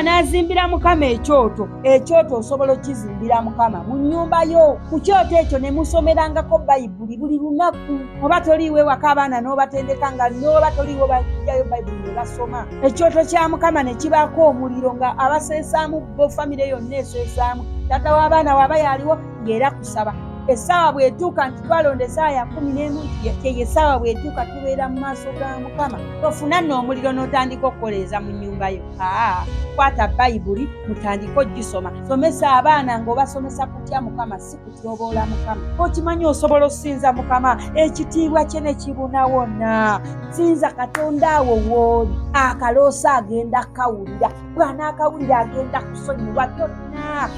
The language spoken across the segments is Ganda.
Yoswa n'azimbira Mukama ekyoto. Ekyoto osobola okukizimbira Mukama mu nnyumba yo. Ku kyoto ekyo ne musomerangako Bayibuli buli lunaku. Oba toliiwo ewaka abaana n'obatendeka nga n'oba toliiwo bajjayo Bayibuli ne basoma. Ekyoto kya Mukama ne kibaako omuliro nga abaseesaamu bo famire yonna eseesaamu. Taata w'abaana waba yaliwo ng'era kusaba. Essaawa bw'etuuka nti twalonda essaawa ya 11 nti eyo essaawa bw'etuuka tubeera mu maaso ga Mukama. Ofuna nno omuliro n'otandika okukoleeza mu nnyumba yo. Aa, kwata Bayibuli mutandike ogisoma. Somesa abaana ng'obasomesa kutya Mukama, si kutyoboola Mukama. Okimanyi osobola okusinza Mukama ekitiibwa kye ne kibuna wonna. Sinza Katonda awo w'oli. Akaloosa agenda kukawulira, bw'anaakawulira agenda kusonyiwa byonna,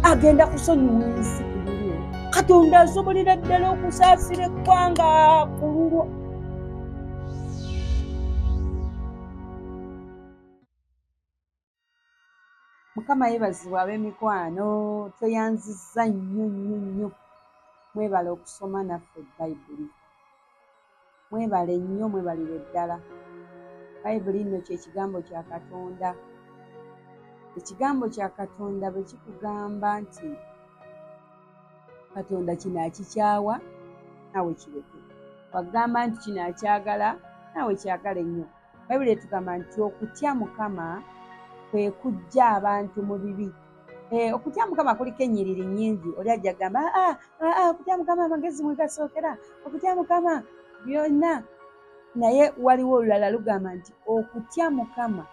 agenda kusonyiwa ensi ku lulwo. Katonda asobolera ddala okusaasira eggwanga ku lulwo. Mukama yebazibwe ab'emikwano, tweyanzizza nnyo nnyo nnyo. Mwebale okusoma naffe Bayibuli. Mwebale nnyo, mwebalire ddala. Bayibuli nno kye kigambo kya Katonda. Ekigambo kya Katonda bwe kikugamba nti Katonda kino akikyawa, naawe kireke. Bw'akugamba nti kino akyagala, naawe kyagale nnyo. Bayibuli etugamba nti okutya Mukama kwe kuggya abantu mu bibi. Okutya Mukama kuliko ennyiriri nnyingi. Oli ajja kugamba, aa, aa, okutya Mukama amagezi mwe gasookera, okutya Mukama byonna. Naye waliwo olulala lugamba nti okutya Mukama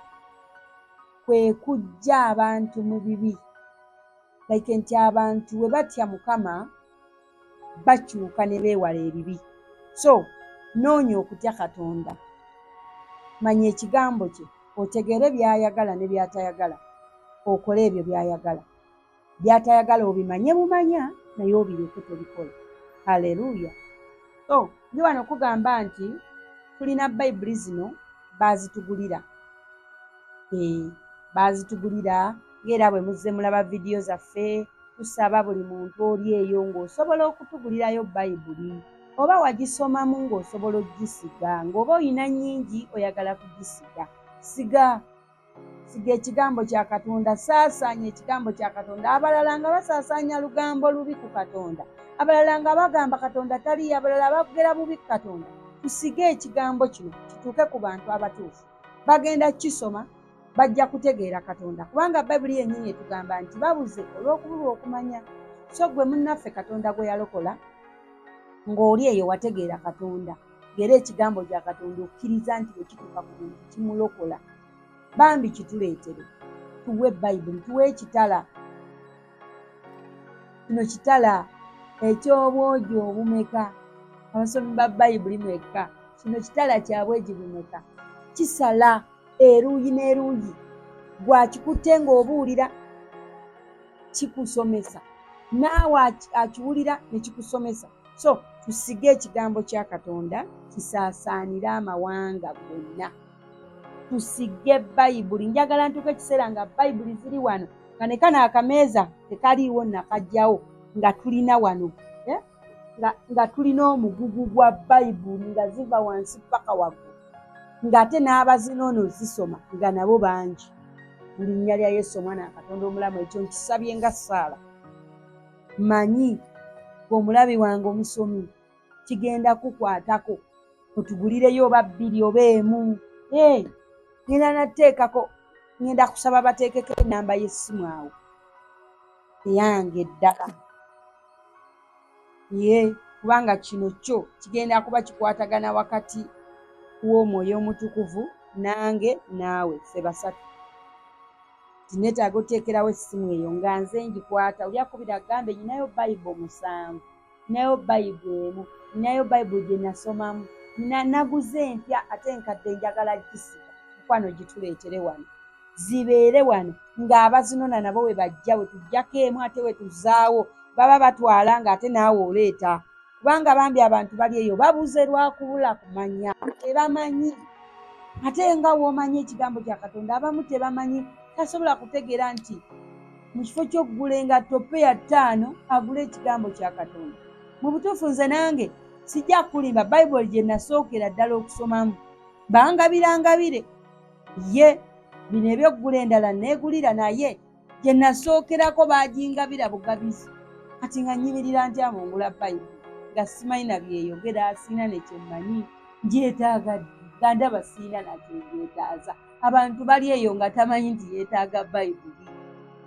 kwe kuggya abantu mu bibi. Like nti abantu bwe batya Mukama bakyuka ne beewala ebibi. So noonya okutya Katonda, manya ekigambo kye, otegeere by'ayagala ne by'atayagala, okole ebyo by'ayagala. By'atayagala obimanye bumanya naye obireke tobikola. Haleluya! So ndi wano kugamba nti tulina Bayibuli zino baazitugulira. Baazitugulira ng'era bwe muzze mulaba vidiyo zaffe. Tusaba buli muntu oli eyo ng'osobola okutugulirayo Bayibuli, oba wagisomamu ng'osobola okugisiga, ng'oba olina nnyingi oyagala kugisiga. Siga. Siga ekigambo kya Katonda. Saasaanya ekigambo kya Katonda. Abalala nga basaasaanya lugambo lubi ku Katonda. Abalala nga bagamba Katonda taliiyo, abalala bagera bubi ku Katonda. Tusige ekigambo kino kituuke ku bantu abatuufu. Bagenda kukisoma. Bajja kutegeera Katonda, kubanga Bayibuli yennyini etugamba nti babuze olw'okubulwa okumanya. So ggwe munnaffe Katonda gwe yalokola, ng'oli eyo wategeera Katonda, ng'era ekigambo kya Katonda okkiriza nti bwe kituuka ku muntu kimulokola. Bambi kituleetere, tuwe Bayibuli, tuwe ekitala. Kino kitala eky'obwogi obumeka? Abasomi ba Bayibuli mwekka, kino kitala kya bwogi bumeka? Kisala eruuyi n'eruuyi. Gw'akikutte ng'obuulira kikusomesa, naawe akiwulira ne kikusomesa. So tusige ekigambo kya Katonda kisaasaanire amawanga gonna. Tusige Bayibuli. Njagala ntuuke ekiseera nga Bayibuli ziri wano, nga ne kano akameeza tekaliiwo nakajjawo, nga tulina wano, nga tulina omugugu gwa Bayibuli nga ziva wansi paka waggulu, ng'ate n'abazinoono zisoma nga nabo bangi. Mu linnya lya Yesu Omwana wa Katonda omulamu, ekyo nkisabye nga ssaala. Manyi omulabi wange omusomi kigenda kukwatako, otugulireyo oba bbiri oba emu. Ngenda nateekako, ngenda kusaba bateekeko ennamba y'essimu awo eyange eddala. Ye, kubanga kino kyo kigenda kuba kikwatagana wakati w'Omwoyo Omutukuvu nange naawe, ffe basatu. Nti neetaaga oteekerawo essimu eyo nga nze ngikwata, oli akubira agambe nyinayo Bayibo 7, nyinayo Bayibo emu, nyinayo Bayibo gye nasomamu, naguze empya ate enkadde njagala gisiga. Mukwano gituleetere wano, zibeere wano ng'abazinona nabo we bajja, we tuggyako emu ate we tuzaawo, baba batwala ng'ate naawe oleeta. Kubanga bambi abantu bali eyo babuze lwa kubula kumanya, tebamanyi. Ate nga w'omanyi ekigambo kya Katonda, abamu tebamanyi, tasobola kutegeera nti mu kifo ky'okugula engatto peya 5 agule ekigambo kya Katonda. Mu butuufu nze nange sijja kukulimba, Bayibuli gye nasookera ddala okusomamu bangabira ngabire ye. Bino eby'okugula endala neegulira, naye gye nasookerako baagingabira bugabizi. Kati nga nnyimirira ntya mbu ngula Bayibuli nga simanyi na byeyogera, sirina ne kye mmanyi, ngyetaaga ddi nga ndaba sirina na kye ngyetaaza. Abantu bali eyo nga tamanyi nti yeetaaga Bayibuli,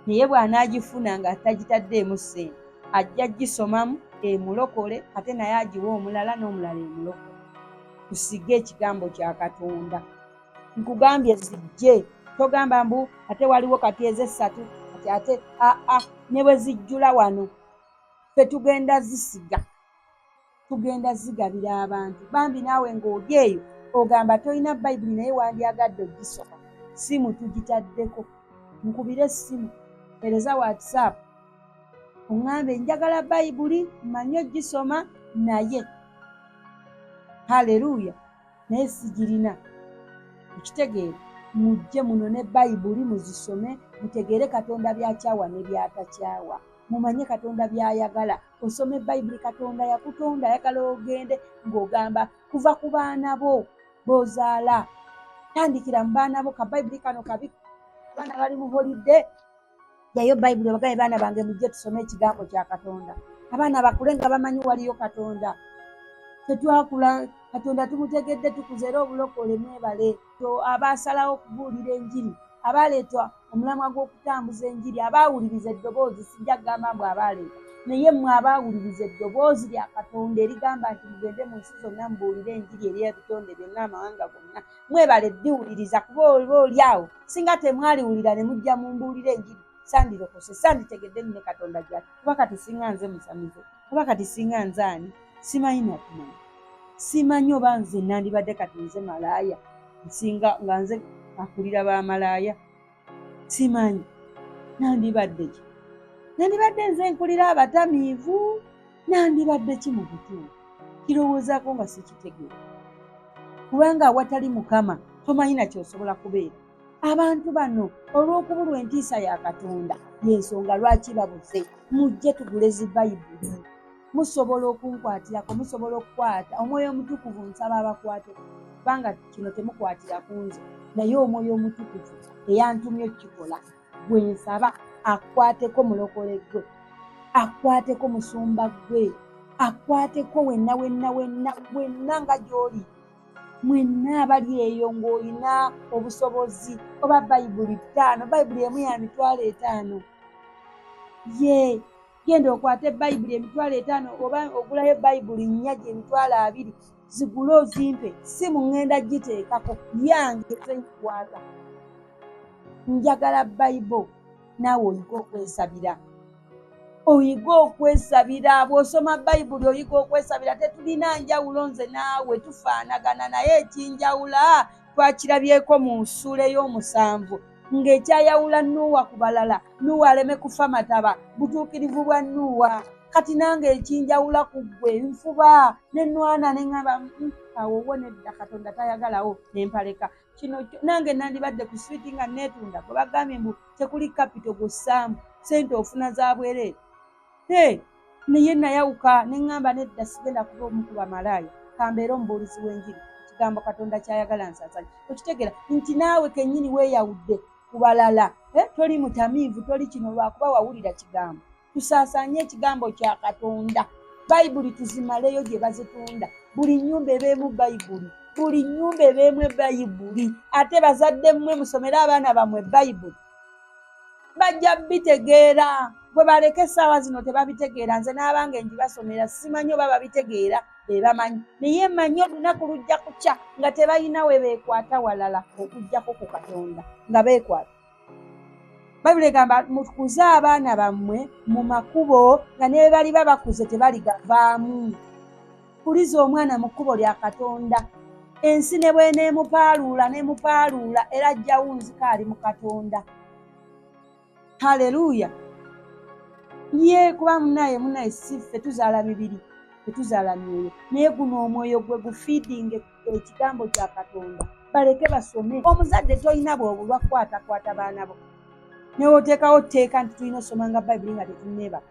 naye bw'anaagifuna nga tagitaddeemu ssente ajja gisomamu emulokole, ate naye agiwe omulala n'omulala emulokole. Tusige ekigambo kya Katonda. Nkugambye zijje, togamba mbu ate waliwo kati ez'essatu kati ate aa, ne bwe zijjula wano ffe tugenda zisiga, tugenda zigabira abantu. Bambi naawe ng'oli eyo ogamba tolina Bayibuli naye wandyagadde ogisoma, simu tugitaddeko, nkubire essimu, ereza WhatsApp oŋŋambe njagala Bayibuli mmanyi ogisoma naye haleluya naye sigirina. Okitegeera? Mujje munone Bayibuli muzisome, mutegeere Katonda by'akyawa ne by'atakyawa, mumanye Katonda by'ayagala. Osome Bayibuli. Katonda yakutonda ayagala ogende ng'ogamba kuva ku baana bo b'ozaala, tandikira mu baana bo. Ka Bayibuli kano kabi, abaana bali mu holiday, jayo Bayibuli obagaye, baana bange mujje tusome ekigambo kya Katonda. Abaana bakule nga bamanyi waliyo Katonda. Tetwakula Katonda tumutegedde, tukuze era obulokole. Mwebale abaasalawo okubuulira enjiri, abaleeta omulamwa gw'okutambuza enjiri, abaawuliriza eddoboozi. Sijja kugamba mbu abaaleeta, naye mmwe abaawuliriza eddoboozi lya Katonda erigamba nti mugende mu nsi zonna mubuulire enjiri eri ebitonde byonna, amawanga gonna, mwebale ddiwuliriza. Kuba oba oli awo singa temwaliwulira ne mujja mumbuulire enjiri, sandirokose, sanditegedde nne Katonda gyali. Kuba kati singa nze musamize, oba kati singa nze ani, simanyi nakumanya, simanyi oba nze nandibadde kati nze malaaya, nsinga nga nze akulira bamalaaya, simanyi nandibadde ki, nandibadde nze nkulira abatamiivu, nandibadde ki mu butuufu. Kirowoozaako nga sikitegeera, kubanga awatali Mukama tomanyi nakyosobola kubeera. Abantu bano olw'okubulwa entiisa ya Katonda y'ensonga lwaki babuze. Mujje tugule zi Bayibuli. Musobola okunkwatirako, musobola okukwata Omwoyo Omutukuvu. Nsaba abakwate, kubanga kino temukwatira ku nze, naye Omwoyo Omutukuvu eyantumye okukikola gwe nsaba akwateko mulokole gwe, akwateko musumba gwe, akwateko wenna wenna wenna wenna nga gy'oli, mwenna abali eyo ng'olina obusobozi oba Bayibuli 5, Bayibuli emu ya 50,000. Ye genda okwate Bayibuli 50,000, oba ogulayo Bayibuli 4 gye 20,000, zigule ozimpe. Si mu ŋŋenda giteekako yange zenkwata, njagala Bayibo. Naawe oyiga okwesabira, oyiga okwesabira. Bw'osoma Bayibuli oyiga okwesabira. Tetulina njawulo, nze naawe tufaanagana, naye ekinjawula twakirabyeko mu nsuula ey'omusanvu ng'ekyayawula Nuuwa ku balala, Nuuwa aleme kufa mataba, butuukirivu bwa Nuuwa. Kati nange ekinjawula ku ggwe, nfuba ne nwana ne ŋŋamba awo wo nedda, Katonda tayagalawo, nempaleka kino. Nange nandibadde ku street nga neetunda, bwe bagambye mbu tekuli capital gw'ossaamu, sente ofuna za bwereere. Hey, naye nayawuka ne ŋŋamba nedda, sigenda kuba omu ku bamalaaya, kambeere omubuulizi w'enjiri, ekigambo Katonda kyayagala nsaasanye. Okitegeera nti naawe kennyini weeyawudde ku balala, eh? Toli mutamiivu, toli kino lwakuba wawulira kigambo. Tusaasaanye ekigambo kya Katonda. Bayibuli tuzimaleyo gye bazitunda, buli nnyumba ebeemu Bayibuli, buli nnyumba ebeemu Bayibuli. Ate bazadde mmwe musomere abaana bammwe Bayibuli, bajja bitegeera. Gwe baleke, essaawa zino tebabitegeera. Nze n'abange ngibasomera, simanyi oba babitegeera, be bamanyi, naye manyi olunaku lujja kukya nga tebalina we beekwata walala okuggyako ku Katonda nga beekwata. Bayibuli egamba mukuze abaana bammwe mu makubo nga ne baliba bakuze tebaligavaamu. Kuliza omwana mu kkubo lya Katonda, ensi ne bweneemupaaluula nemupaaluula, era ajjawunzika ali mu Katonda. Haleluya! Ye kuba munaye munaye, si ffe tuzaala mibiri, tetuzaala myoyo, naye guno omwoyo gwe gufiidinga ekigambo kya Katonda. Baleke basome. Omuzadde tolina bwobulwa kukwatakwata baana bo, newoteekawo tteeka nti tulina osomanga Bayibuli nga tetunneebaka,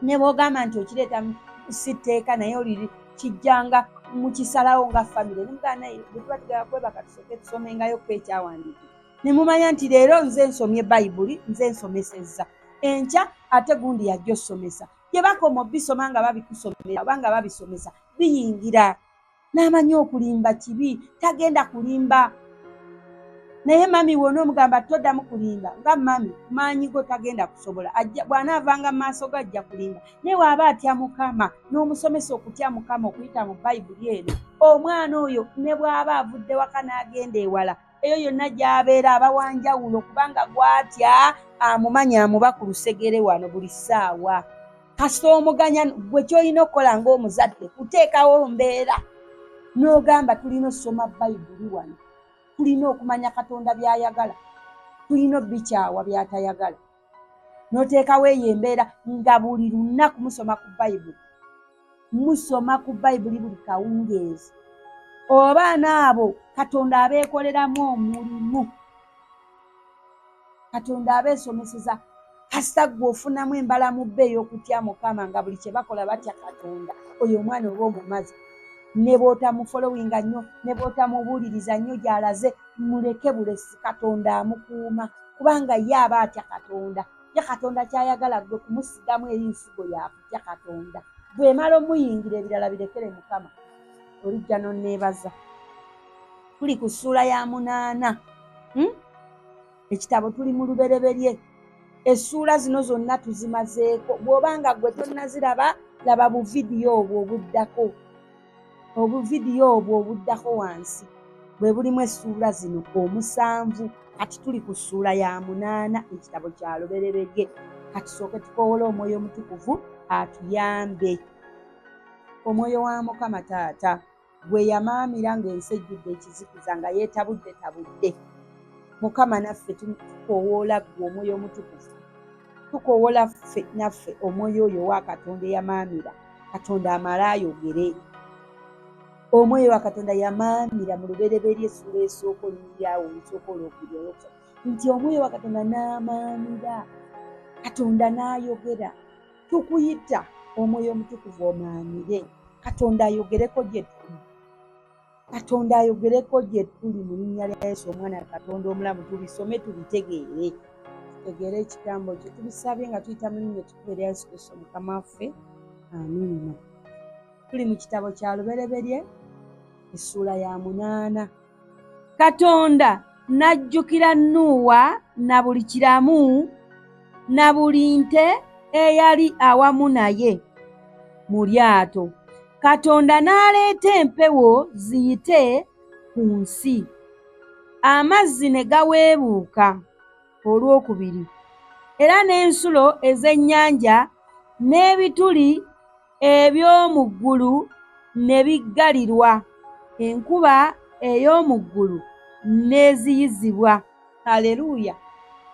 ne bwogamba nti okireeta si tteeka, naye oliri kijjanga mukisalawo nga famire nemugaa naye bwe tuba tugala kwebaka tusooke tusomengayoko ekyawandiikibwa. Ne mumanya nti leero nze nsomye Bayibuli, nze nsomesezza, enkya ate gundi yajja osomesa. Gye bakoma obisoma nga babikusomera oba nga babisomesa, biyingira. N'amanya okulimba kibi, tagenda kulimba. Naye mami wona omugamba toddamu kulimba, nga mami maanyi go tagenda kusobola, bw'anaavanga mu maaso go ajja kulimba. Naye waaba atya Mukama, n'omusomesa okutya Mukama okuyita mu Bayibuli eno, omwana oyo ne bw'aba avudde waka n'agenda ewala, eyo yonna gy'abeera aba wanjawulo, kubanga gw'atya amumanya, amuba ku lusegere wano buli ssaawa. Kasita omuganya, gwe ky'olina okukola ng'omuzadde kuteekawo mbeera n'ogamba tulina okusoma Bayibuli wano, tulina okumanya Katonda by'ayagala, tulina obikyawa by'atayagala. N'oteekawo eyo embeera nga buli lunaku musoma ku Bayibuli, musoma ku Bayibuli buli kawungeezi. Abaana abo Katonda abeekoleramu omulimu, Katonda abeesomeseza. Kasita ggwe ofunamu embalamu bbe ey'okutya Mukama, nga buli kye bakola batya Katonda, oyo omwana oba omumaze. Ne bw'otamufolowinga nnyo, ne bw'otamubuuliriza nnyo gy'alaze, muleke bulesi, Katonda amukuuma, kubanga ye aba atya Katonda. Ye Katonda ky'ayagala ggwe kumusigamu eri nsigo ya kutya Katonda. Bw'emala omuyingira, ebirala birekere Mukama, olijja n'onneebaza. Tuli ku ssuula ya 8. Ekitabo tuli mu Lubereberye. Essuula zino zonna tuzimazeeko. Bw'oba nga ggwe tonnaziraba, laba buvidiyo obwo obuddako, obuvidiyo obwo obuddako wansi bwe bulimu essuula zino 7. Kati tuli ku ssuula ya 8, ekitabo kya Lubereberye. Katusooke tukoowole Omwoyo Omutukuvu atuyambe. Omwoyo wa Mukama Taata, gwe yamaamira ng'ensi ejjudde ekizikiza, nga yeetabudde tabudde, Mukama naffe tukoowoola ggwe Omwoyo Omutukuvu, tukoowoola ffe naffe Omwoyo oyo owa Katonda eyamaamira. Katonda amale ayogere. Omwoyo wa Katonda yamaamira mu Lubereberye essuula esooka, olunyiriri olusooka, olwokubiri, olwokusatu, nti Omwoyo wa Katonda n'amaamira, Katonda n'ayogera. Tukuyita Omwoyo Omutukuvu omaamire, Katonda ayogereko gye tuli, Katonda ayogereko gye tuli mu linnya lya Yesu Omwana wa Katonda omulamu. Tubisome, tubitegeere, tutegeere ekigambo kye. Tubisabye nga tuyita mu linnya ettukuvu erya Yesu Kristo Mukama waffe, amiina. Tuli mu kitabo kya Lubereberye essuula ya 8. Katonda n'ajjukira Nuuwa na buli kiramu na buli nte eyali awamu naye mu lyato. Katonda n'aleeta empewo ziyite ku nsi, amazzi ne gaweebuuka olwokubiri, era n'ensulo ez'ennyanja n'ebituli eby'omu ggulu ne biggalirwa, enkuba ey'omu ggulu n'eziyizibwa. Aleluya!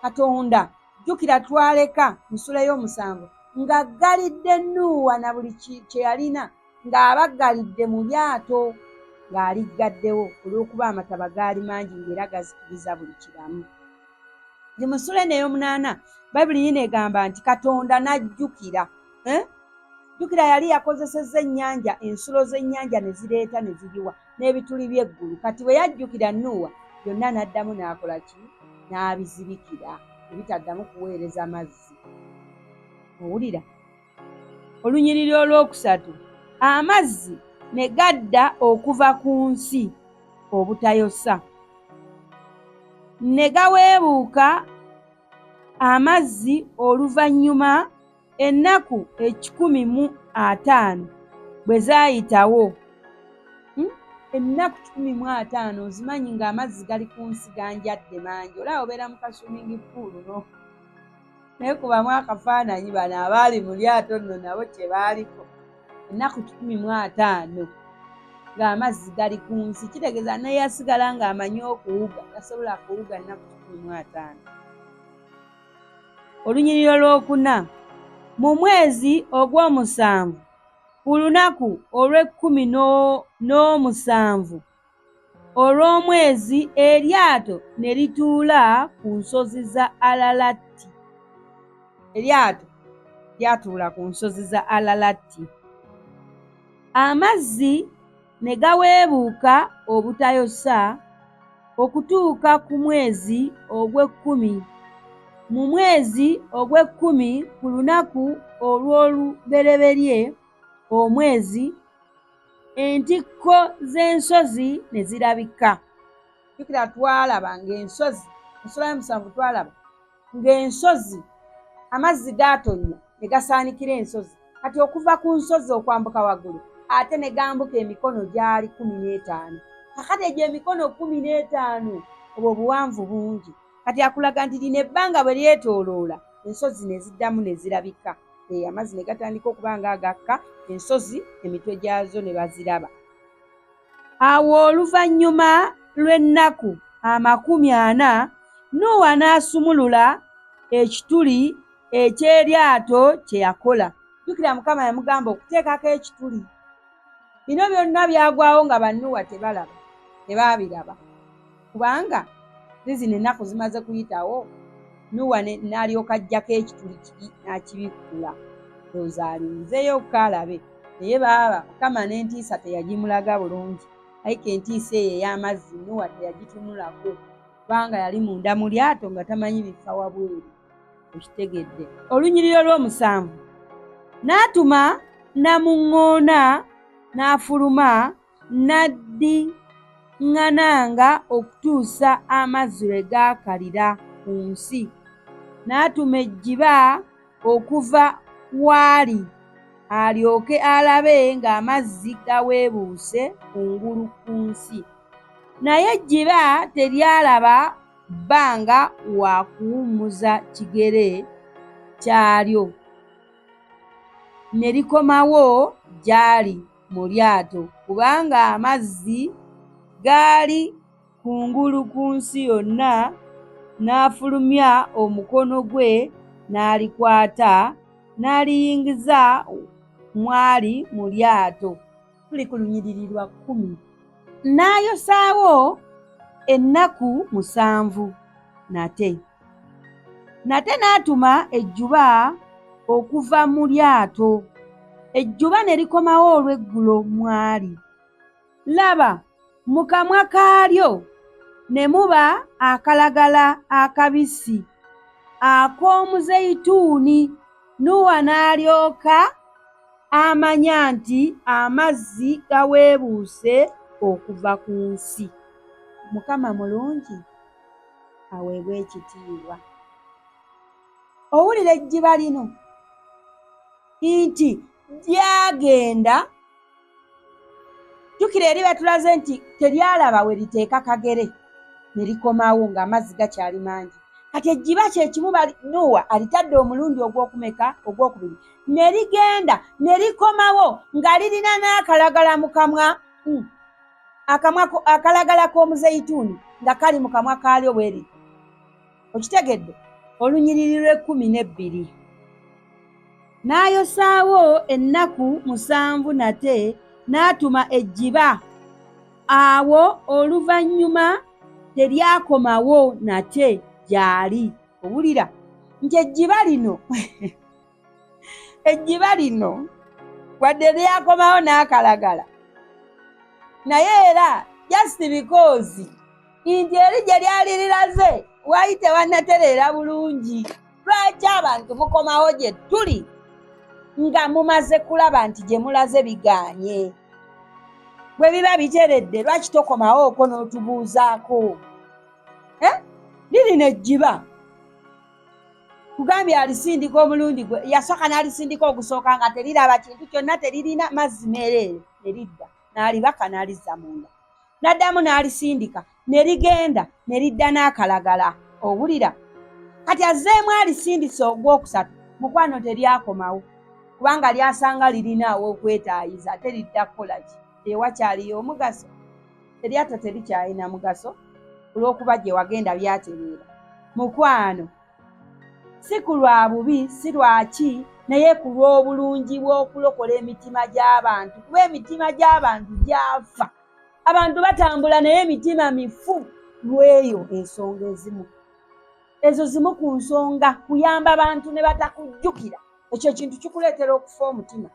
Katonda, jjukira twaleka mu ssuula ey'omusanvu ng'aggalidde Nuuwa na buli kye yalina, ng'abaggalidde mu lyato, ng'aliggaddewo olw'okuba amataba gaali mangi ng'era gazikiriza buli kiramu. Nti mu ssuula eno ey'omunaana, Bayibuli yino egamba nti Katonda n'ajjukira. Jjukira yali yakozesezza ennyanja, ensulo z'ennyanja ne zireeta ne ziyiwa n'ebituli by'eggulu. Kati bwe yajjukira Nuuwa, byonna n'addamu n'akola ki? N'abizibikira, ne bitaddamu kuweereza mazzi. Owulira? Olunyiriri olwokusatu, amazzi ne gadda okuva ku nsi obutayosa, ne gaweebuuka amazzi oluvannyuma ennaku 150 bwe zaayitawo. Ennaku 150, ozimanyi ng'amazzi gali ku nsi ganjadde mangi. Olaba obeera mu ka swimming pool, no naye kubamu akafaananyi bano abaali mu lyato nno nabo kye baaliko ennaku 150 ng'amazzi gali ku nsi. Kitegeeza neyasigala ng'amanyi okuwuga tasobola kuwuga nnaku 150. Olunyiriro lwokuna, mu mwezi ogw'omusanvu ku lunaku olw'ekkumi n'omusanvu olw'omwezi, eryato ne lituula ku nsozi za Alalati. Eryato lyatuula ku nsozi za Alalati. Amazzi ne gaweebuuka obutayosa. okutuuka ku mwezi ogw'ekkumi. Mu mwezi ogw'ekkumi ku lunaku olw'olubereberye omwezi, entikko z'ensozi ne zirabika. Jjukira twalaba ng'ensozi, mu ssuula y'omusanvu twalaba ng'ensozi amazzi gaatonnya ne gasaanikira ensozi. Kati okuva ku nsozi okwambuka waggulu ate ne gambuka emikono gyali 15. Kakati egyo emikono 15 obwo obuwanvu bungi. Kati akulaga nti lino ebbanga bwe lyetooloola ensozi ne ziddamu ne zirabika. Amazzi ne gatandika okuba nga agakka ensozi emitwe gyazo ne baziraba. Awo oluvannyuma lw'ennaku 40 Nuuwa n'asumulula ekituli eky'eryato kye yakola. Jjukira Mukama yamugamba okuteekako ekituli. Bino byonna byagwawo nga ba Nuuwa tebalaba, tebaabiraba. Kubanga zizino ennaku zimaze kuyitawo, Nuuwa n'alyoka aggyako ekituli kiri n'akibikkula. Ndowooza alinzeeyo alabe. Naye baaba Mukama n'entiisa teyagimulaga bulungi. Ayika entiisa eyo ey'amazzi Nuuwa teyagitunulako kubanga yali munda mu lyato nga tamanyi bifa wabweru. Okitegedde. Olunyiriri olw'omusanvu. N'atuma namuŋŋoona n'afuluma n'addiŋŋananga okutuusa amazzi lwe gaakalira ku nsi. N'atuma ejjiba okuva w'ali alyoke alabe ng'amazzi gaweebuuse kungulu ku nsi. Naye ejjiba teryalaba bbanga wa kuwummuza kigere kyalyo, ne likomawo gy'ali mu lyato, kubanga amazzi gaali kungulu ku nsi yonna, n'afulumya omukono gwe n'alikwata, n'aliyingiza mw'ali mu lyato. Tuli ku lunyiriri lwa 10. N'ayosaawo ennaku 7 nate. Nate n'atuma ejjuba okuva mu lyato. Ejjuba ne likomawo olw'eggulo mw'ali. Laba, mu kamwa kaalyo ne muba akalagala akabisi ak'omuzeyituuni. Nuuwa n'alyoka amanya nti amazzi gaweebuuse okuva ku nsi. Mukama mulungi, aweebwe ekitiibwa. Owulira ejjiba lino nti lyagenda. Jjukira eri batulaze nti teryalaba we liteeka kagere ne likomawo ng'amazzi gakyali mangi. Kati ejjiba kye kimu Nuuwa alitadde omulundi ogw'okumeka ogw'okubiri ne ligenda ne likomawo nga lirina n'akalagala mu kamwa, akamwa akalagala k'omuzeyituuni nga kali mu kamwa kaalyo bwe liri. Okitegedde? Olunyiriri lw'ekkumi n'ebbiri. N'ayosaawo ennaku 7 nate n'atuma ejjiba. Awo oluvannyuma teryakomawo nate gy'ali. Owulira nti ejjiba lino ejjiba lino wadde lyakomawo n'akalagala, naye era just because nti eri gye lyali liraze waali tewannatereera bulungi. Lwaki abantu mukomawo gye tuli nga mumaze kulaba nti gye mulaze bigaanye? Bwe biba biteredde lwaki tokomawo okwo n'otubuuzaako? Lirino ejjiba kugambye alisindika omulundi gwe yasooka n'alisindika ogusooka nga teriraba kintu kyonna, teririna mazzi meereere, ne lidda n'alibaka n'alizza munda, n'addamu n'alisindika ne ligenda ne lidda n'akalagala. Owulira kati azzeemu alisindise ogwokusatu, mukwano teryakomawo kubanga lyasanga lirina aw'okwetaayiza, ate lidda kukola ki? Ewakyaliyo omugaso? Eryato terikyalina mugaso olw'okuba gye wagenda byatereera. Mukwano, si ku lwa bubi, si lwaki, naye ku lw'obulungi bw'okulokola emitima gy'abantu, kuba emitima gy'abantu gyafa. Abantu batambula naye emitima mifu lw'eyo ensonga ezimu. Ezo zimu ku nsonga kuyamba bantu ne batakujjukira. Ekyo kintu kikuleetera okufa omutima.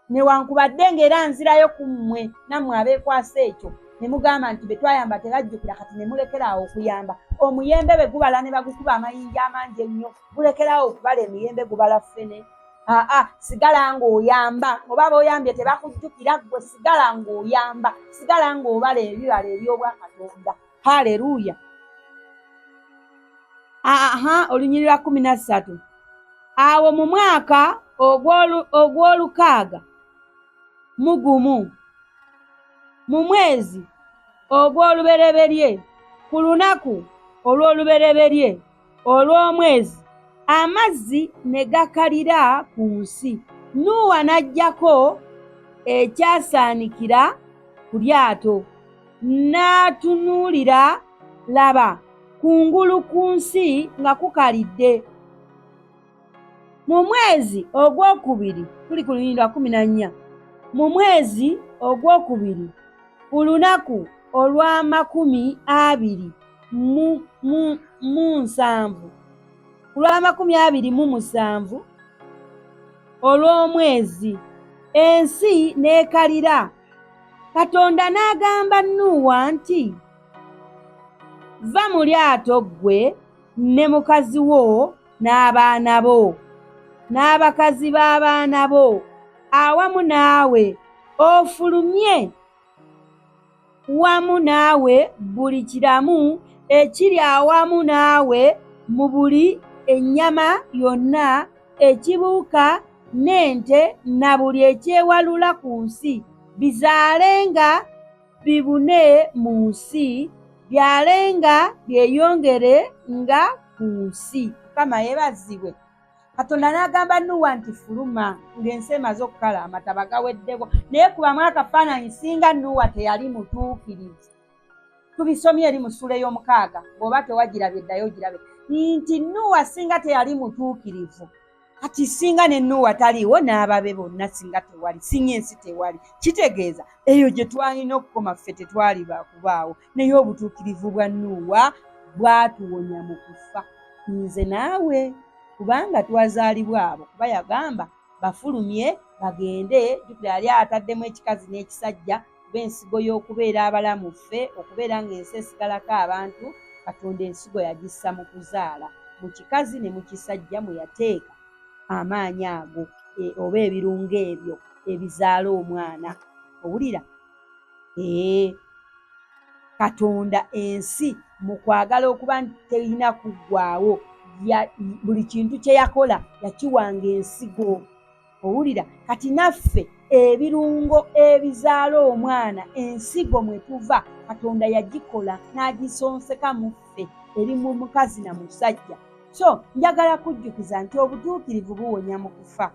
Newankubadde ng'era nzirayo ku mmwe nammwe abeekwasa ekyo, Ne mugamba nti be twayamba tebajjukira, kati ne mulekeraawo okuyamba. Omuyembe bwe gubala ne bagukuba amayinja amangi ennyo, gulekeraawo okubala emiyembe, gubala ffene? Aa, sigala ng'oyamba. Oba b'oyambye tebakujjukira, ggwe sigala ng'oyamba, sigala ng'obala ebibala eby'obwakatonda. Haleluya! Aha, olunyiriri lwa 13. Awo mu mwaka ogw'olukaaga mu gumu, mu mwezi ogw'olubereberye, ku lunaku olw'olubereberye olw'omwezi, amazzi ne gakalira ku nsi. Nuuwa n'aggyako ekyasaanikira ku lyato, n'atunuulira, laba, kungulu ku nsi nga kukalidde. Mu mwezi ogwokubiri, tuli ku lunyiriri lwa 14, mu mwezi ogwokubiri, ku lunaku olw'amakumi abiri mu nsanvu, ku lw'amakumi abiri mu musanvu olw'omwezi, ensi n'ekalira. Katonda n'agamba Nuuwa nti, "Va mu lyato, ggwe ne mukazi wo n'abaana bo n'abakazi b'abaana bo awamu naawe, ofulumye wamu naawe buli kiramu ekiri awamu naawe mu buli ennyama yonna ekibuuka n'ente na buli ekyewalula ku nsi, bizaalenga bibune mu nsi, byalenga byeyongere nga ku nsi." Mukama yeebazibwe. Katonda n'agamba Nuwa nti, "Fuluma," ng'ensi emaze okukala, amataba gaweddeko. Naye kubamu akafaananyi singa Nuwa teyali mutuukirivu. Tubisomye eri mu ssuula ey'omukaaga, bw'oba tewagirabye, ddayo ogirabe, nti Nuwa singa teyali mutuukirivu, kati singa ne Nuwa taliiwo n'ababe bonna, singa tewali, singa ensi tewali. Kitegeeza eyo gye twalina okukoma, ffe tetwali bakubaawo. Naye obutuukirivu bwa Nuwa bwatuwonya mu kufa, nze naawe, kubanga twazaalibwa abo. Kuba yagamba bafulumye bagende. Jjukira yali ataddemu ekikazi n'ekisajja, kuba ensigo y'okubeera abalamu ffe, okubeera ng'ensi esigalako abantu, Katonda ensigo yagissa mu kuzaala mu kikazi ne mu kisajja, mwe yateeka amaanyi ago oba ebirungo ebyo ebizaala omwana. Owulira? Ee, Katonda ensi mu kwagala okuba nti terina kuggwaawo, buli kintu kye yakola yakiwanga ensigo. Owulira? Kati naffe ebirungo ebizaala omwana, ensigo mwe tuva, Katonda yagikola n'agisonseka mu ffe, eri mu mukazi na musajja. So njagala kujjukiza nti obutuukirivu buwonya mu kufa.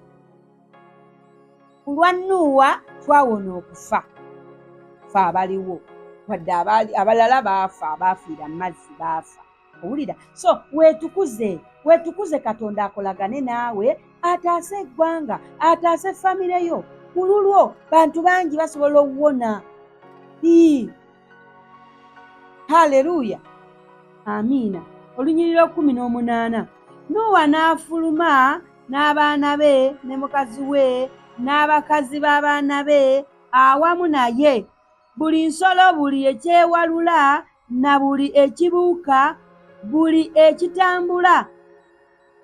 Ku lwa Nuuwa twawona okufa, fe abaliwo, wadde abalala baafa, abaafiira mu mazzi baafa. Owulira? So weetukuze, weetukuze, Katonda akolagane naawe, ataase eggwanga, ataase famire yo. Ku lulwo bantu bangi basobola okuwona. Haleluya, amiina. Olunyiriri 18. Nuuwa n'afuluma n'abaana be ne mukazi we n'abakazi b'abaana be awamu naye, buli nsolo, buli ekyewalula na buli ekibuuka, buli ekitambula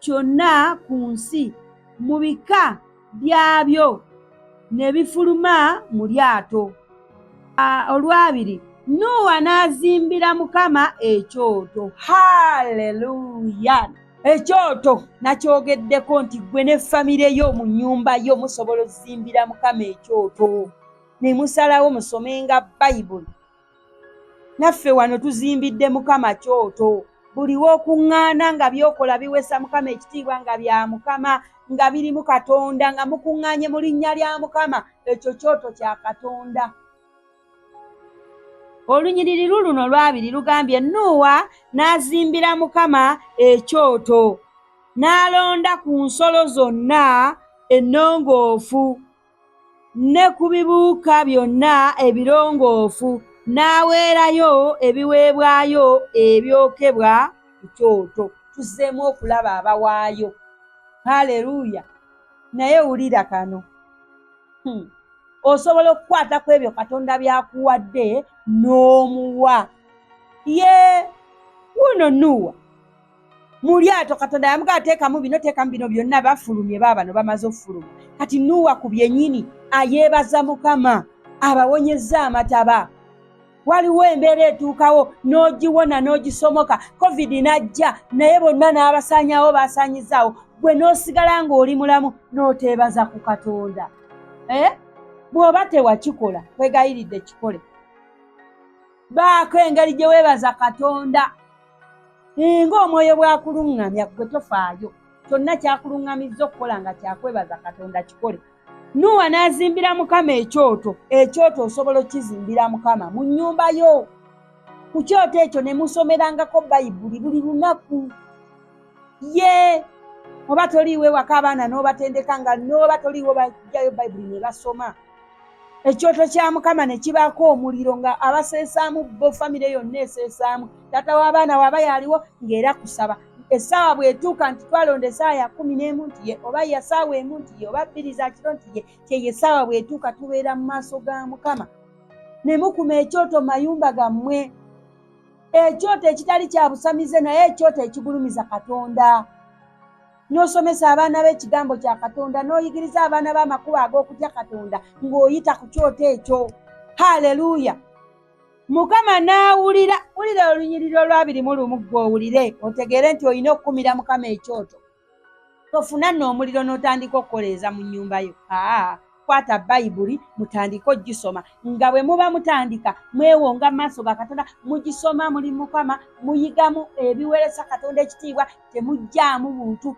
kyonna ku nsi mu bika byabyo, ne bifuluma mu lyato. Olwabiri, Nuuwa n'azimbira Mukama ekyoto. Haleluya! Ekyoto nakyogeddeko nti ggwe ne famire yo mu nnyumba yo musobola ozimbira Mukama ekyoto, ne musalawo musomenga Bayibuli. Naffe wano tuzimbidde Mukama kyoto. Buli w'okuŋŋaana nga by'okola biweesa Mukama ekitiibwa, nga bya Mukama, nga birimu Katonda, nga mukuŋŋaanye mu linnya lya Mukama, ekyo kyoto kya Katonda. Olunyiriri luluno lwabiri lugambye, Nuuwa n'azimbira Mukama ekyoto, n'alonda ku nsolo zonna ennongoofu ne ku bibuuka byonna ebirongoofu, n'aweerayo ebiweebwayo ebyokebwa ku kyoto. Tuzzeemu okulaba abawaayo. Haleluya! Naye wulira kano. Osobola okukwata ku ebyo Katonda by'akuwadde n'omuwa. Ye wuno Nuuwa mu lyato, Katonda yamugaa teekamu bino, teekamu bino byonna, bafulumye baabano bamaze okufuluma. Kati Nuuwa ku byennyini ayeebaza Mukama abawonyezza amataba. Waliwo embeera etuukawo n'ogiwona n'ogisomoka, covid n'ajja naye bonna n'abasaanyaawo basaanyizaawo, gwe n'osigala ng'oli mulamu n'oteebaza ku Katonda. Bw'oba tewakikola, kwegayiridde kikole. Baako engeri gye weebaza Katonda ng'omwoyo bw'akuluŋŋamya, gwe tofaayo. Kyonna kyakuluŋŋamizza okukola nga kyakwebaza Katonda, kikole. Nuuwa n'azimbira Mukama ekyoto. Ekyoto osobola okukizimbira Mukama mu nnyumba yo. Ku kyoto ekyo ne musomerangako Bayibuli buli lunaku. Ye oba toliiwo ewaka abaana n'obatendeka nga n'oba toliiwo bajjayo Bayibuli ne basoma. Ekyoto kya Mukama ne kibaako omuliro nga abaseesaamu bo famire yonna eseesaamu. Taata w'abaana waba yaliwo ng'era kusaba. Essaawa bw'etuuka nti twalonda essaawa ya 11 nti ye, oba ya ssaawa 1 nti ye, oba 2 za kiro nti ye, kyeyo essaawa bw'etuuka tubeera mu maaso ga Mukama. Ne mukuma ekyoto mu mayumba gammwe. Ekyoto ekitali kya busamize naye ekyoto ekigulumiza Katonda. N'osomesa abaana b'ekigambo kya Katonda, n'oyigiriza abaana b'amakubo ag'okutya Katonda ng'oyita ku kyoto ekyo. Haleluya! Mukama n'awulira. Wulira olunyiriri olwabiri mu lumu ggwe owulire, otegeere nti olina okukumira Mukama ekyoto. Tofuna nno omuliro n'otandika okukoleeza mu nnyumba yo. Kwata Bayibuli mutandike ogisoma. Nga bwe muba mutandika mwewonga mu maaso ga Katonda, mugisoma muli Mukama, muyigamu ebiweereza Katonda ekitiibwa, temuggyaamu buntu.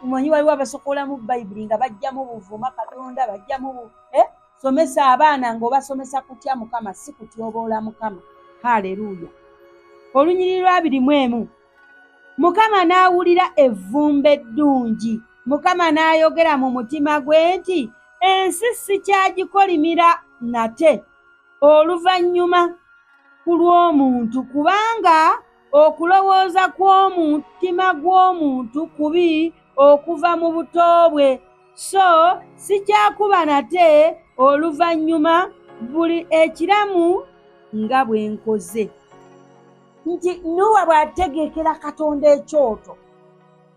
Manyi waliwo abasokoolamu Bayibuli nga bajjamu buvuma Katonda, bajjamu Somesa abaana ng'obasomesa kutya Mukama, si kutyoboola Mukama. Haleluya! Olunyiriri lwa 21. Mukama n'awulira evvumbe eddungi. Mukama n'ayogera mu mutima gwe nti, ensi sikyagikolimira nate oluvannyuma ku lw'omuntu, kubanga okulowooza kw'omutima gw'omuntu kubi okuva mu buto bwe. So sikyakuba nate oluvannyuma buli ekiramu nga bwe nkoze. Nti Nuuwa bw'ategekera Katonda ekyoto,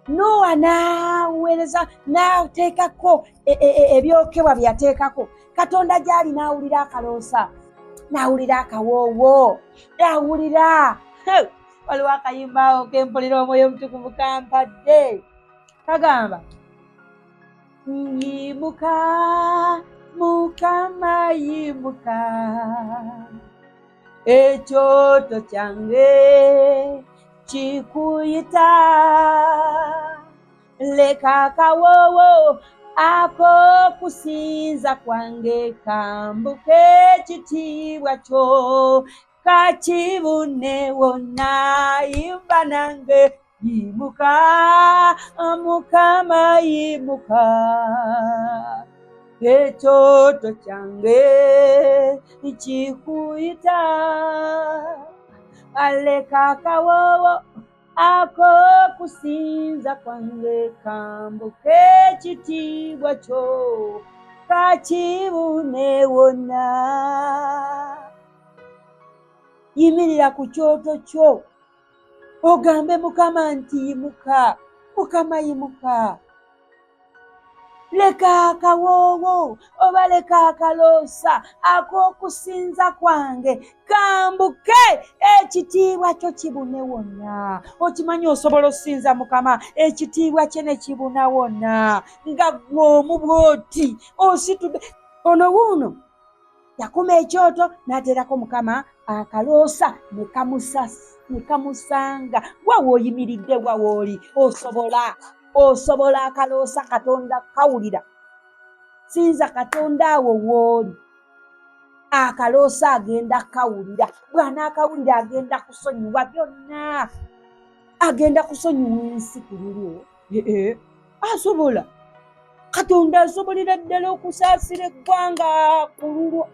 Nuuwa n'aweereza n'ateekako ebyokebwa bye yateekako. Katonda gy'ali n'awulira akaloosa, n'awulira akawoowo, n'awulira. Waliwo akayimba awo kempulira omwoyo omutukuvu kampadde, kagamba yimuka Mukama yimuka, ekyoto kyange kikuyita, leka akawoowo ak'okusinza kwange kambuke ekitiibwa kyo kakibune wonna, yimba nange yimuka Mukama yimuka, ekyoto kyange kikuyita, aleka akawoowo ak'okusinza kwange kambuke ekitiibwa kyo kakibune wonna. Yimirira ku kyoto kyo ogambe Mukama nti yimuka, Mukama yimuka, leka akawoowo oba leka akaloosa ak'okusinza kwange kambuke ekitiibwa kyo kibune wonna. Okimanyi osobola okusinza Mukama ekitiibwa kye ne kibuna wonna nga ggwe omu bw'oti ositudde. Ono wuuno yakuma ekyoto n'ateerako Mukama akaloosa ne kamusanga. Wawe oyimiridde, wawe oli, osobola akaloosa Katonda kawulira. Sinza Katonda awo w'oli, akaloosa agenda kawulira. Bw'anaakawulira agenda kusonyiwa byonna, agenda kusonyiwa ensi ku lulwo. Asobola, Katonda asobolera ddala okusaasira eggwanga ku lulwo.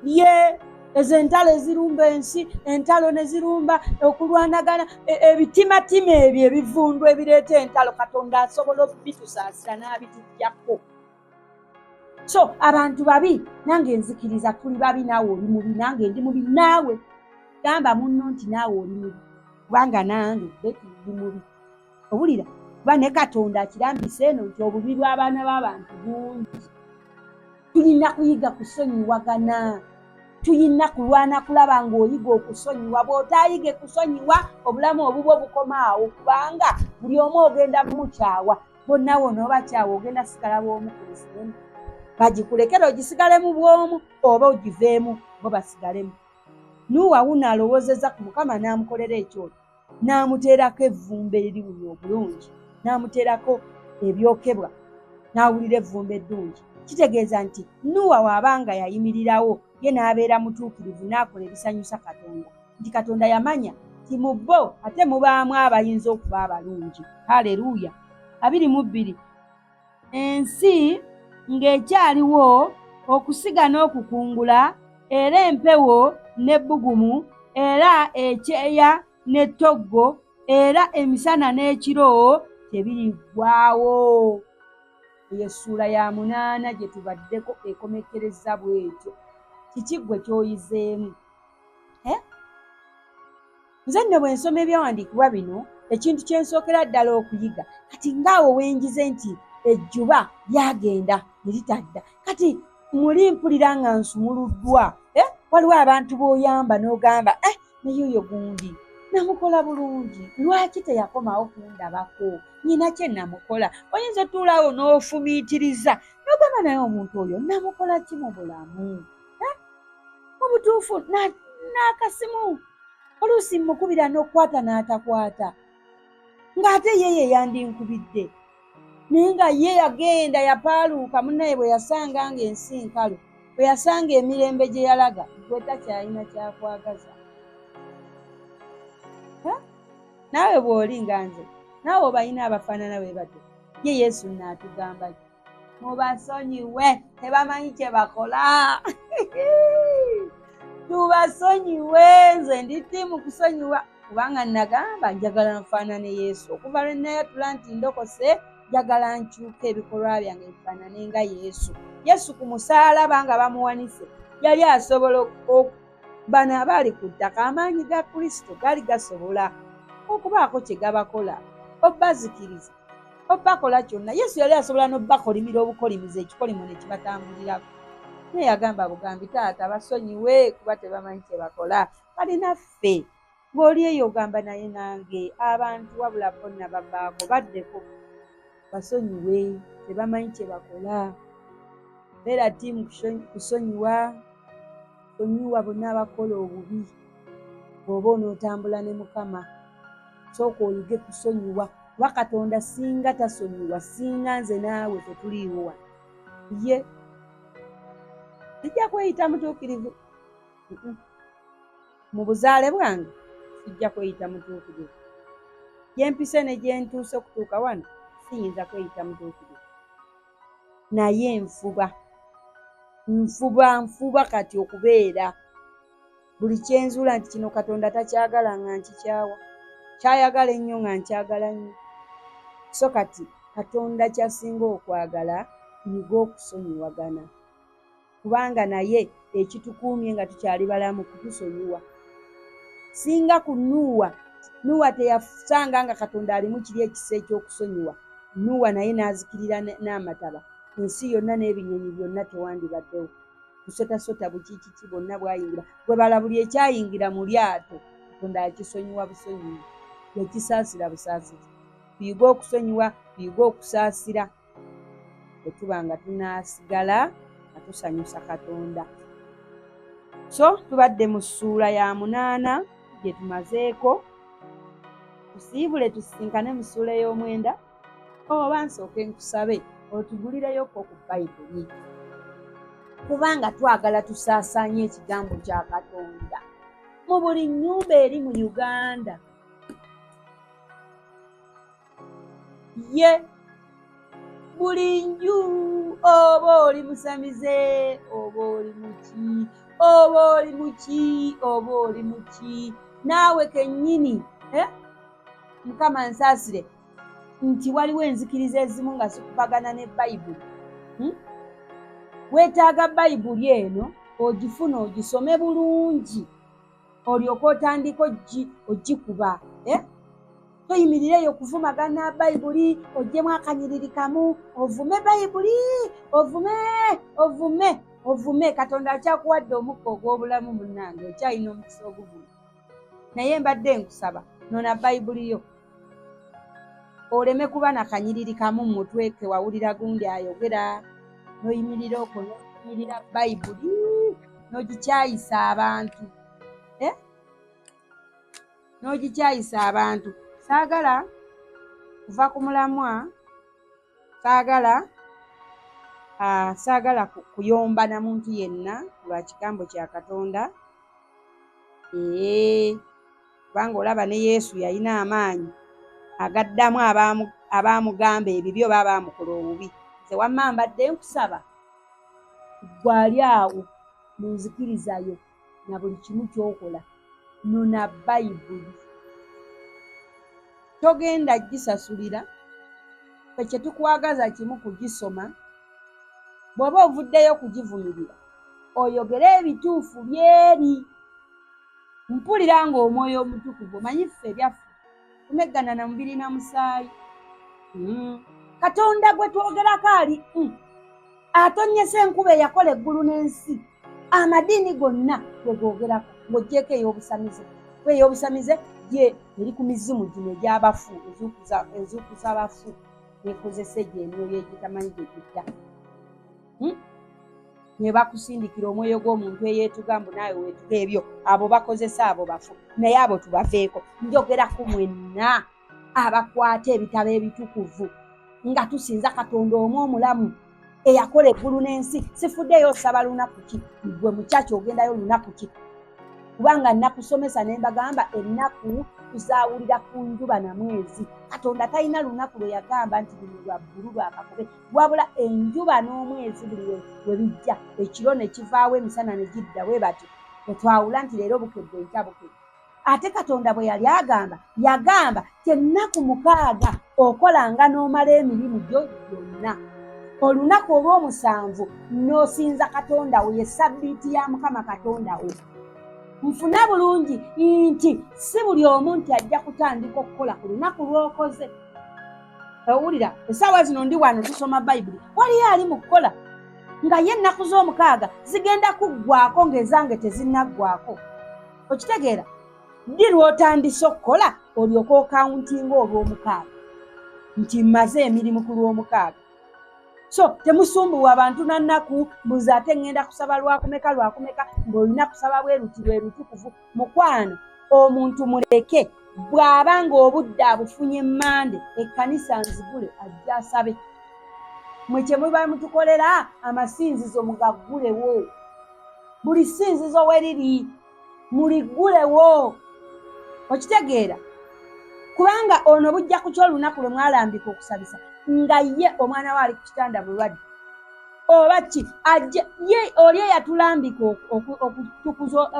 Ye ezo entalo ezirumba ensi, entalo ne zirumba okulwanagana, ebitimatima ebyo ebivundu ebireeta entalo, Katonda asobola okubitusaasira n'abituggyako. So abantu babi, nange nzikiriza tuli babi. Naawe oli mubi, nange ndi mubi. Naawe gamba munno nti naawe oli mubi, kubanga nange Beti ndi mubi. Owulira? Kuba ne Katonda akirambise eno nti obubi bw'abaana b'abantu bungi. Tulina kuyiga kusonyiwagana, tulina kulwana kulaba ng'oyiga okusonyiwa. Bw'otaayige kusonyiwa, obulamu obubwo bukoma awo, kubanga buli omu ogenda mukyawa. Bonna wona obakyawa, ogenda sigala bw'omu ku nsi eno. Bagikulekera ogisigalemu bw'omu oba ogiveemu bo basigalemu. Nuuwa wuno alowoozezza ku Mukama, n'amukolera ekyoto, n'amuteerako evvumbe eriwunya obulungi, n'amuteerako ebyokebwa, n'awulira evvumbe eddungi. Kitegeeza nti Nuuwa waabanga yayimirirawo ye n'abeera mutuukirivu, n'akola ebisanyusa Katonda, nti Katonda yamanya nti mu bo ate mubaamu abayinza okuba abalungi. Haleluya! 22. Ensi ng'ekyaliwo, okusiga n'okukungula, era empewo n'ebbugumu, era ekyeya n'ettoggo, era emisana n'ekiro tebiriggwaawo. Eyo essuula ya 8 gye tubaddeko ekomekkerezza bw'etyo. Kiki ggwe ky'oyizeemu? Eh? Nze nno bwe nsoma ebyawandiikibwa bino, ekintu kye nsookera ddala okuyiga kati ng'awo wenjize nti ejjuba lyagenda ne litadda. Kati muli mpulira nga nsumuluddwa. Eh? Waliwo abantu b'oyamba n'ogamba, eh, naye oyo gundi namukola bulungi, lwaki teyakomawo kundabako? Nyina kye namukola. Oyinza otuulaawo n'ofumiitiriza n'ogamba, naye omuntu oyo namukola ki mu bulamu? Eh? Mu butuufu n'akasimu oluusi mmukubira n'okukwata n'atakwata, ng'ate ye ye yandinkubidde, naye nga ye yagenda yapaaluuka. Munnaye bwe yasanga ng'ensi nkalu, bwe yasanga emirembe gye yalaga, gwe takyalina kyakwagaza. Naawe bw'oli nga nze, naawe obalina abafaanana bwe batyo. Ye Yesu nnaatugamba ki? Mubasonyiwe, tebamanyi kye bakola. Tubasonyiwe. Nze ndi ttiimu kusonyiwa, kubanga nagamba njagala nfaanane Yesu. Okuva lwe nayatula nti ndokose, njagala nkyuke ebikolwa byange bifaanane nga Yesu. Yesu ku musaalaba nga bamuwanise, yali asobola, bano abaali ku ttaka, amaanyi ga Kristo gaali gasobola okubaako kye gabakola, obazikiriza, obakola kyonna. Yesu yali asobola n'obakolimira obukolimizi, ekikolimo ne kibatambulirako, naye yagamba bugambi, "Taata, basonyiwe, kuba tebamanyi kye bakola." Balinaffe ng'oli eyo ogamba, naye nange abantu wabula bonna bavaako baddeko, basonyiwe, tebamanyi kye bakola. Beera ttiimu kusonyiwa. Sonyiwa bonna abakola obubi. Bw'oba onootambula ne Mukama, sooka oyige kusonyiwa, kuba Katonda singa tasonyiwa, singa nze naawe tetuliiwo wano. Ye sijja kweyita mutuukirivu mu buzaale bwange, sijja kweyita mutuukirivu. Gyempise ne gyentuuse okutuuka wano, siyinza kweyita mutuukirivu, naye nfuba, nfuba, nfuba kati okubeera buli kyenzuula nti kino Katonda takyagala nga nkikyawa, kyayagala ennyo nga nkyagala nnyo. So kati Katonda kyasinga okwagala, tuyige okusonyiwagana, kubanga naye ekitukuumye nga tukyali balamu kutusonyiwa. Singa ku Nuuwa, Nuuwa teyasanga nga Katonda alimu kiri ekisa eky'okusonyiwa, Nuuwa naye n'azikirira n'amataba, ensi yonna n'ebinyonyi byonna tewandibaddewo. Busotasota bukikiki bwonna bwayingira, gwe bala buli ekyayingira mu lyato, Katonda yakisonyiwa busonyiwa, yakisaasira busaasizi. Tuyige okusonyiwa, tuyige okusaasira, bwe tuba nga tunaasigala nga tusanyusa Katonda. So tubadde mu ssuula ya 8 gye tumazeeko. Tusiibule, tusisinkane mu ssuula ey'omwenda. Oba nsooke nkusabe otugulireyoko ku Bayibuli, kubanga twagala tusaasaanye ekigambo kya Katonda mu buli nnyumba eri mu Uganda. Ye buli nju, oba oli musamize, oba oli muki, oba oli muki, oba oli muki, naawe kennyini, eh? Mukama nsaasire nti waliwo enzikiriza ezimu nga zikubagana ne Bayibuli, Weetaaga Bayibuli eno ogifune ogisome bulungi olyoke otandike ogikuba, eh? Toyimirira eyo kuvumagana Bayibuli, oggyemu akanyiriri kamu ovume Bayibuli, ovume ovume ovume. Katonda akyakuwadde omukka ogw'obulamu munnange, okyalina omukisa oguvuma. Naye mbadde nkusaba nona Bayibuli yo oleme kuba na kanyiriri kamu mu mutwe ke wawulira gundi ayogera n'oyimirira okwo n'oyimirira Bayibuli n'ogikyayisa abantu, eh? N'ogikyayisa abantu. Saagala kuva ku mulamwa, saagala kuyomba na muntu yenna lwa kigambo kya Katonda. Ee, kubanga olaba ne Yesu yalina amaanyi agaddamu abaamugamba ebibi oba abaamukola obubi. Nze wamma mbadde nkusaba ggwe ali awo mu nzikiriza yo na buli kimu ky'okola, nona Bayibuli. Togenda gisasulira, ffe kye tukwagaza kimu kugisoma. Bw'oba ovuddeyo kugivumirira, oyogere ebituufu by'eri. Mpulira ng'Omwoyo Omutukuvu, omanyi ffe ebyaffe tumeggana na mubiri na musaayi. Katonda gwe twogerako ali atonnyesa enkuba eyakola eggulu n'ensi, amadiini gonna gwe googerako ng'oggyeeko ey'obusamize. Kuba ey'obusamize ye eri ku mizimu gino egy'abafu, ezuukuza abafu nekozesa egyo emyoyo egitamanyi gye gidda. Ne bakusindikira omwoyo gw'omuntu eyeetuga mbu naawe weetuga, ebyo abo bakozesa abo bafu, naye abo tubaveeko. Njogera ku mwenna abakwata ebitabo ebitukuvu nga tusinza Katonda omu omulamu eyakola eggulu n'ensi. Sifuddeyo osaba lunaku ki, ggwe mu kyaki ogendayo lunaku ki, kubanga nakusomesa ne mbagamba ennaku tuzaawulira ku njuba na mwezi. Katonda talina lunaku lwe yagamba nti luno lwa bbulu lwa kakobe, wabula enjuba n'omwezi buli we bijja, ekiro ne kivaawo emisana ne gidda, bwe batyo bwe twawula nti leero bukedde, enkya bukedde. Ate Katonda bwe yali agamba, yagamba ti ennaku 6 okolanga n'omala emirimu gyo gyonna, olunaku olw'omusanvu n'osinza Katonda wo, ye sabbiiti ya Mukama Katonda wo. Nfuna bulungi nti si buli omu nti ajja kutandika okukola ku lunaku lw'okoze. Owulira, essaawa zino ndi wano tusoma Bayibuli, waliyo ali mu kukola nga ye ennaku z'omukaaga zigenda kuggwako ng'ezange tezinnaggwako. Okitegeera ddi lw'otandise okukola olyoke okawuntinga olw'omukaaga nti mmaze emirimu ku lw'omukaaga? So temusumbuwa abantu na nnaku mbuze ate ŋŋenda kusaba lwakumeka lwakumeka, ng'olina kusaba bwe luti lwe lutukuvu. Mukwano, omuntu muleke bw'aba ng'obudde abufunye Mande, ekkanisa nzigule ajja asabe. Mwe kye muba mutukolera, amasinzizo mugaggulewo, buli ssinzizo we liri muliggulewo. Okitegeera, kubanga ono bujja kukya olunaku lwe mwalambika okusabisa nga ye omwana we ali ku kitanda bulwadde oba ki, ajje ye oli eyatulambika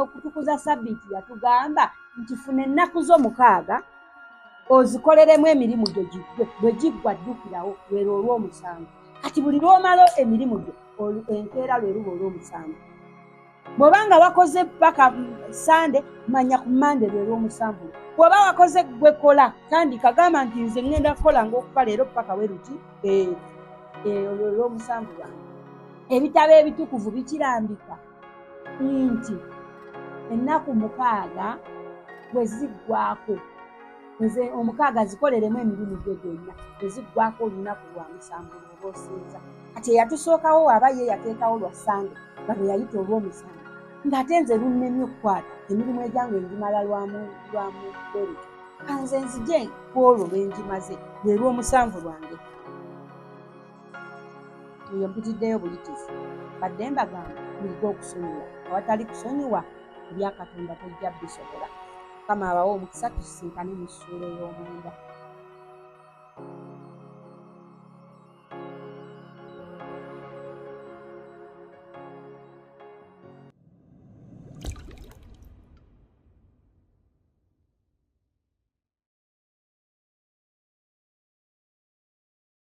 okutukuza sabbiiti yatugamba nti funa ennaku zo 6 ozikoleremu emirimu gyo giggwe, bwe giggwa ddukirawo lwero olw'omusanvu. Kati buli lw'omala emirimu gyo, enkeera lwe luba olw'omusanvu. Bw'oba nga wakoze paka Sande, manya ku Mande lwe lw'omusanvu. Bw'oba wakoze gwe kola, tandika gamba nti nze ŋŋenda kukola ng'okuva leero paka we luti, olwo olw'omusanvu lwange. Ebitabo ebitukuvu bikirambika nti ennaku 6 bwe ziggwako, nze 6 zikoleremu emirimu gyo gyonna, bwe ziggwako olunaku lwa musanvu lwoba osinza. Kati eyatusookawo aba ye yateekawo lwa Sande nga lwe yayita olw'omusanvu, ng'ate nze lunnemye okukwata emirimu egyange ngimala lwamu bwerutyo, kanze nzije ku olwo lwe ngimaze lwe lw'omusanvu lwange. Eyo mpitiddeyo buyitizi, badde mbagamba muyige okusonyiwa. Awatali kusonyiwa, ebya Katonda tojja bisobola. Mukama abawe omukisa, tusisinkane mu ssuula ey'omwenda.